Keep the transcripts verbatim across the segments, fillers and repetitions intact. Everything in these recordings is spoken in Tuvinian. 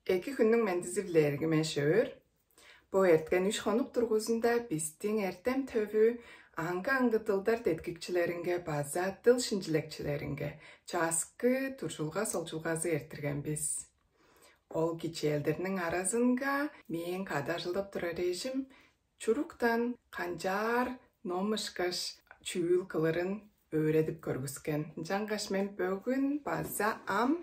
Эки хүннүң мендизи-биле, эргим эш-өөр. Бо эрткен үш хонук дургузунда бистиң эртем төвү аңгы-аңгы дылдар деткикчилеринге база дыл шинчилекчилеринге чааскы туржулга-солчулгазы эрттирген бис. Ол кичээлдерниң аразынга мээң кады ажылдап турар эжим чуруктан канчаар ном ышкаш чүүл кылырын өөредип көргүскен. Ынчангаш мен бөгүн база ам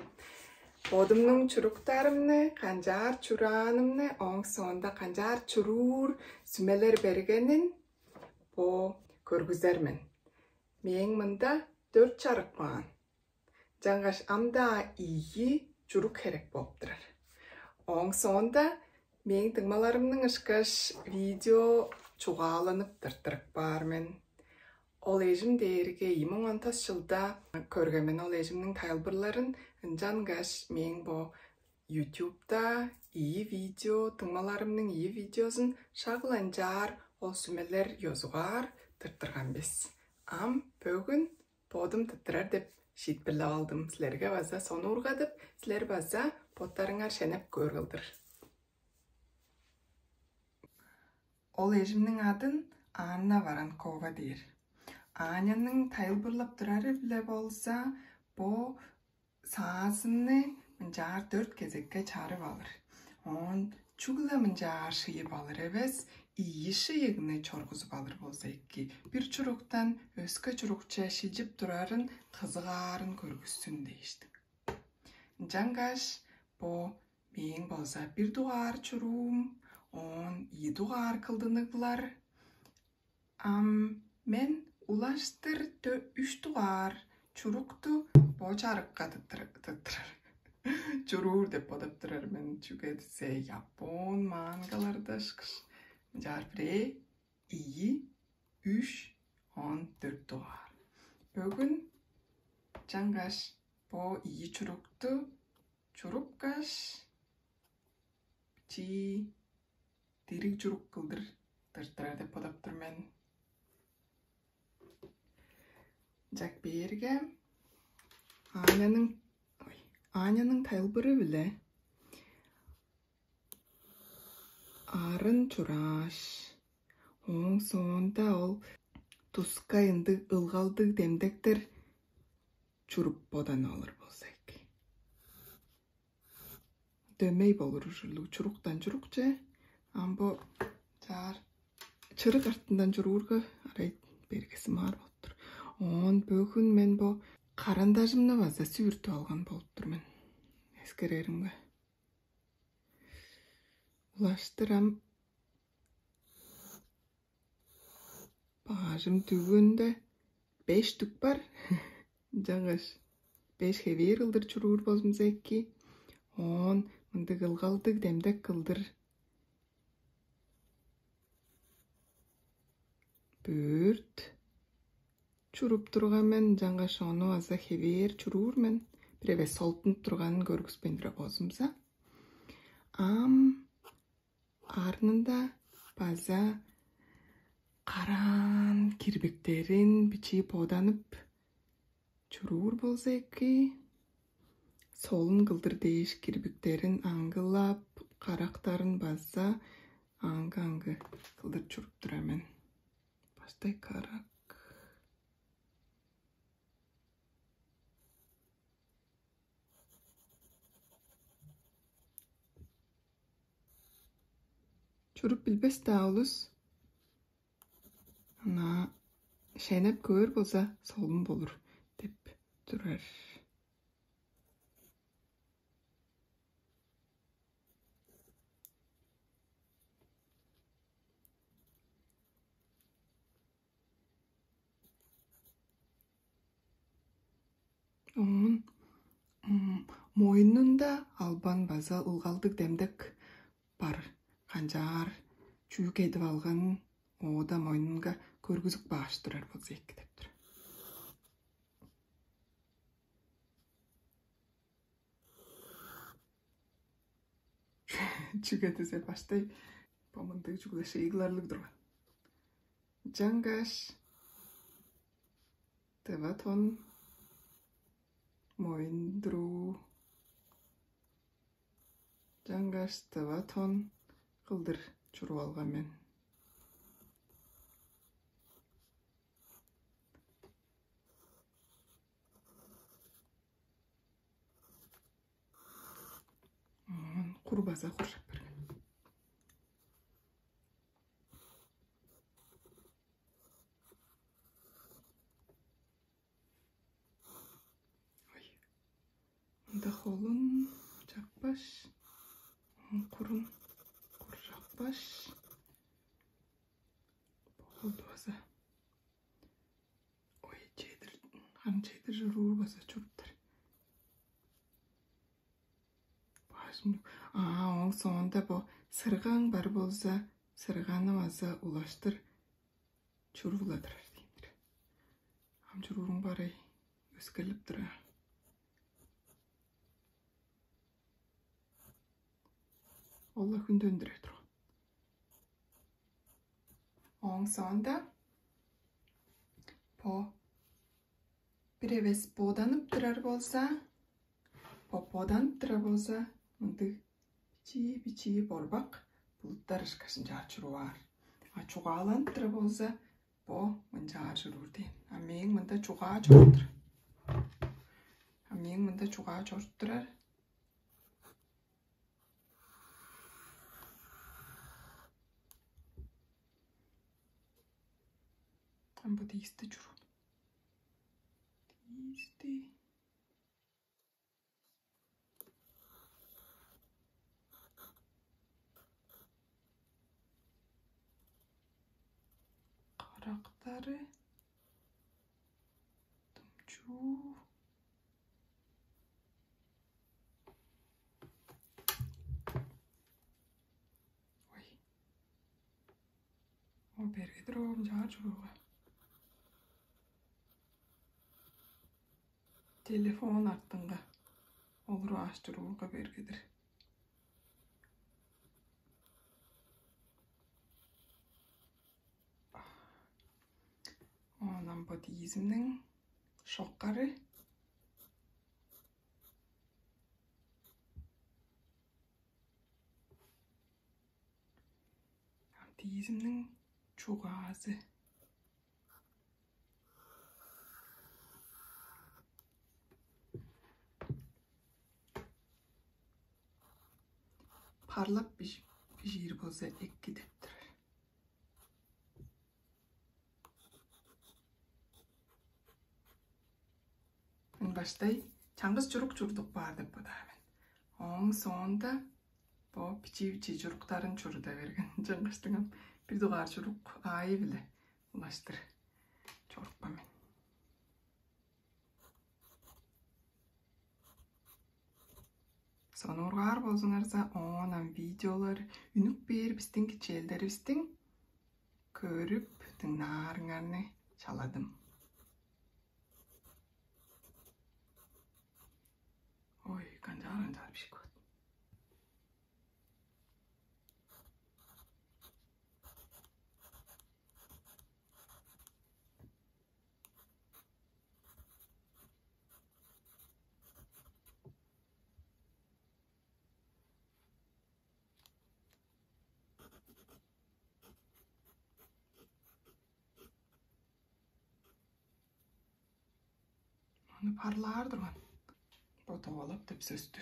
бодумнуң чуруктарымны, канчаар чураанымны, ооң соонда канчаар чуруур сүмелер бергенин бо көргүзер мен. Мээң мында дөрт чарык баан. Ынчангаш ам-даа ийи чурук херек болуп турар. Ооң соонда мээң дуңмаларымның ышкаш видео чугааланып тырттырып каар мен. Ол эжим дээрге ийи муң он тос чылда көрген мен ол эжимниң тайылбырларын, ынчангаш мээң бо ютубта ийи видео, дуңмаларымның ийи видеозун шак ынчаар ол сүмелер ёзугаар тырттырган бис. Ам бөгүн бодум тырттырар деп шиитпирлеп алдым. Силерге база сонуургадып, силер база боттарыңар шенеп көөр кылдыр. Ол эжимниң адын Анна Воронкова дээр. Аняның тайылбырлап турары-биле болза, бо саазынны мынчаар дөрт кезекке чарып алыр. Оон чүгле мынчаар шыйып алыр эвес, ийи шыйыгны чоргузуп алыр болза эки, бир чуруктан өске чурукче шилчип турарын кызыгаарын көргүссүн дээштиң. Ынчангаш бо мээң болза бир дугаар чуруум, оон ийи дугаар кылдыныглар. Ам мен улаштыр дө- үш дугаар чурукту бо чарыкка тыттыр- тыттырар. Чуруур деп бодап турар мен, чүге дизе япон мангаларда ышкаш мынчаар бирээ, ийи, үш, оон дөрт дугаар. Бөгүн чаңгаш бо ийи чурукту чурупкаш, чи дириг чурук кылдыр тырттырар деп бодап тур мен. Чак бээрге Аняның ой, Аняның тайлбыры-биле арын чурааш, ооң соонда ол тускай ындыг ылгалдыг демдектер чуруп бодан алыр болза эки. Дөмей болур ужурлуг чуруктан чурукче, ам бо чаар чырык артындан чуруурга арай бергеси маар болуп тур. Оон бөгүн мен бо карандажымны база сүртүп алган болуп тур мен. Эскереримге. Улаштыр ам бажым дүгүнде беш дүк бар. Чаңгаш беш хевээр кылдыр чуруур болзумза эки, оон мындыг ылгалдыг демдек кылдыр бөрт чуруп турган мен, чаңгаш ону аза хевээр чуруур мен. Бир эвес солтунуп турганын көргүспейн тура болзумза. Ам арнында база караан кирбиктерин бичии боданып чуруур болза эки, солун кылдыр дээш кирбиктерин аңгылап, карактарын база аңгы-аңгы кылдыр чуруп тура мен. Баштай карак. Чуруп билбес-даа улус ынаа шенеп көөр болза, солун болур деп турар. Оон моюнунда албан база ылгалдыг демдек бар. Канчаар чүү кедип алганын оода моюнунга көргүзүп кааш турар болза эки деп тур. Чүге дизе баштай бо мындыг чүгле шыйыгларлыг турган. Чаңгаш тыва тон моюндуруу. Чаңгаш тыва тон кылдыр чуруп алган мен. Оон кур база куржап берген. Ой. Мында холун чакпаш, курун кур чакпаш. Болду база. Ой, чедир, харын чедир чуруур база чуруптар. Бажым. Аа, ооң соонда бо сыргаң бар болза, сырганы база улаштыр чурууладырар деймдир. Ам чурууруң барай өскерлип тура. Ол-ла хүндендире турган. Ооң соонда бо бир эвес боданып турар болза, бо боданып турар болза, мындыг бичии-бичии борбак булуттар ышкаш ынчаар чуруур. А чугааланып турар болза, бо мынчаар чуруур дээн. А мээң мында чугаа чоруп тур. А мээң мында чугаа чоруп турар. Ам бо диисти чуруун. Диисти. Карактары. Думчуу. Ой. Ол бергедир оом чаар чурууга. Телефон артынга олуруп аш чуруурга бергедир. Оон ам бо диизимниң шоккары. Ам диизимниң чугаазы. Парлап бижиир болза эки деп турар. Мен баштай чаңгыс чурук чурудуп баар деп бодаар мен. Ооң соонда бо бичии-бичии чуруктарын чуруда берген. Чаңгыстың ам бир дугаар чурук аайы-биле улаштыр чорупкан мен. Сонуургаар болзуңарза, оон ам видеолар үнүп бээр бистиң кичээлдеривистиң көрүп дыңнаарыңарны чаладым. Ой, канчаар-канчаар бижик бот. Аны парлаар турган. Бо товалап деп сөстү.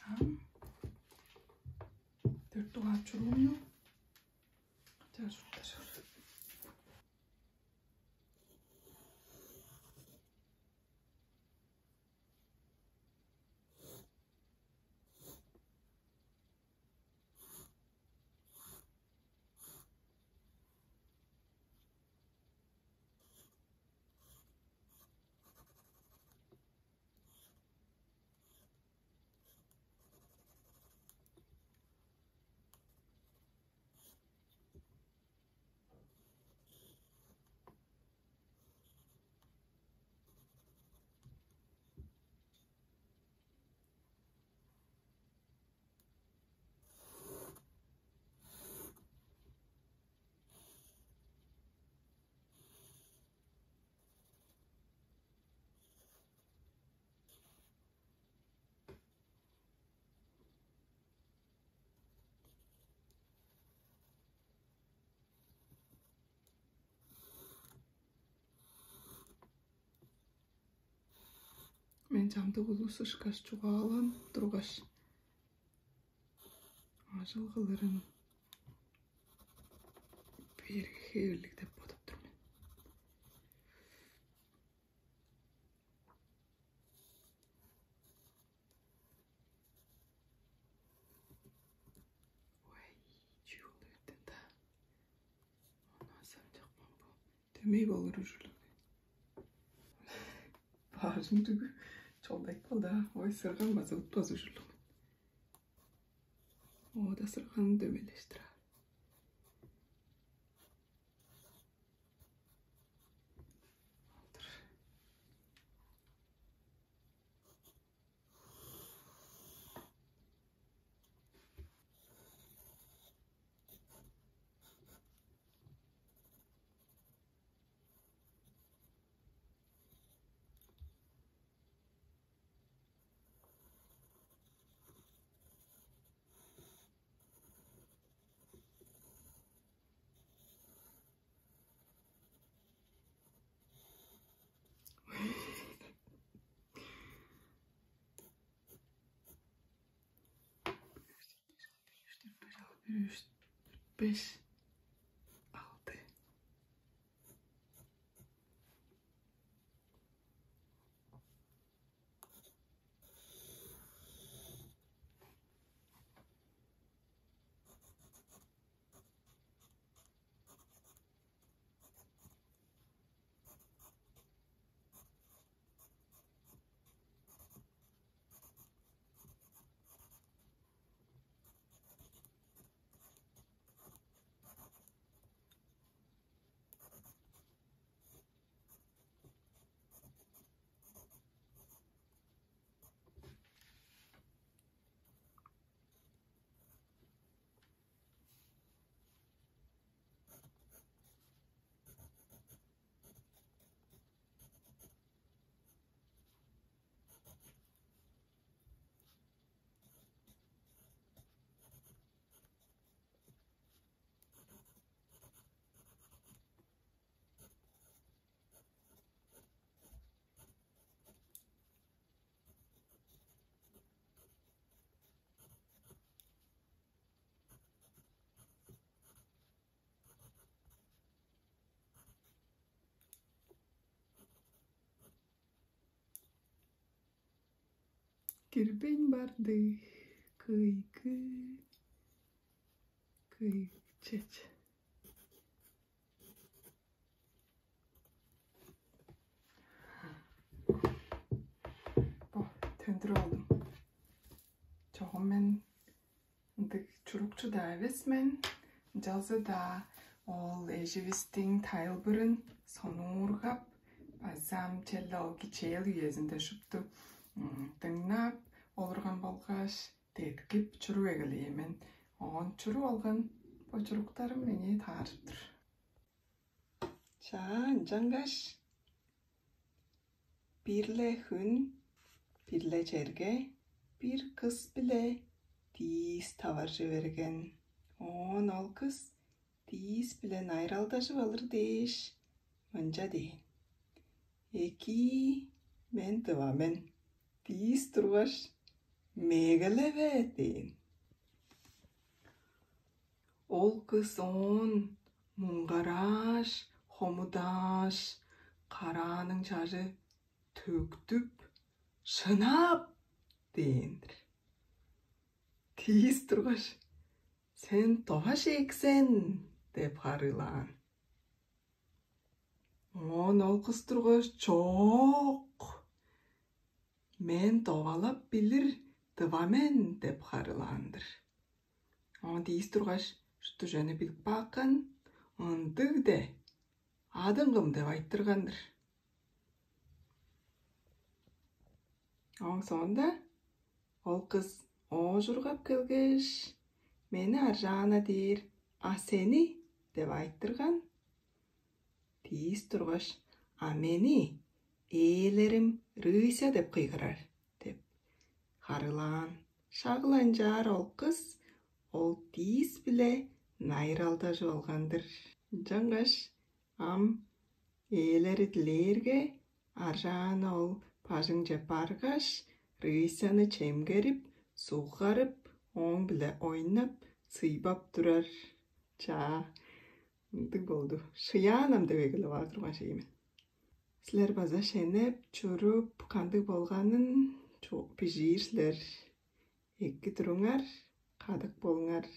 Ам дөрт дугаар чуруум ю? Качаар чуруктар чор. Мен чамдык улус ышкаш чугаалап тургаш, ажыл кылырын берге хевирлиг деп бодуп тур мен. Ой, чүү болду эртен-даа? Ону асам чокпун бу. Дөмей болур ужурлуг. Бажың дүгү чолдайт болду. Ой, сырган база утпас ужурлуг. Оода сырганын дөмейлештир. Үш, беш, алты. Кирбейн барды. Кыйгы, кыйгы чеч. Бо, төндүр болдум. Чогум мен ындыг чурукчу-даа эвес мен. Ынчалза-даа ол эживистиң тайылбырын сонуургап, база ам черле ол кичээл үезинде шупту, м, дыңнап олурган болгаш, деткип чуруп эгелээн мен. Оон чуруп алган бо чуруктарым меңээ таарыштыр. Чаа, ынчангаш бир-ле хүн, бир-ле черге бир кыс-биле диис таваржы берген. Оон ол кыс диис-биле найыралдажып алыр дээш, мынча дээн: «Экии, мен тыва мен, диис тургаш, мегелеве» — дээн. Ол кыс оон муңгарааш, хомудааш, карааның чажы төктүп: «Шынап!» — дээн-дир. Диис тургаш: «Сен товаш эк сен» — деп харыылаан. Оон ол кыс тургаш: «Чок, мен довалап билир тыва мен» — деп харыылаан-дыр. Оон диис тургаш, шупту чүвени билип каапкан, ындыг-де, адың кым деп айтырган-дыр. Ооң соонда ол кыс оожургап келгеш: «Мени Аржаана дээр, а сени?» — деп айтырган. Диис тургаш: «А мени ээлерим Рыся деп кыйгырар» — деп харыылаан. Шак-ла ынчаар ол кыс ол диис-биле найыралдажып алган-дыр. Ынчангаш ам ээлери дилээрге, Аржаана ол бажыңче баргаш, рысяны чемгерип, суггарып, ооң-биле ойнап, сыйбап турар. Чаа, ындыг болду. Шыяан ам деп эгелеп аар турган шей мен. Силер база шенеп, чуруп, кандыг болганын бижиир силер. Эки туруңар, кадык болуңар.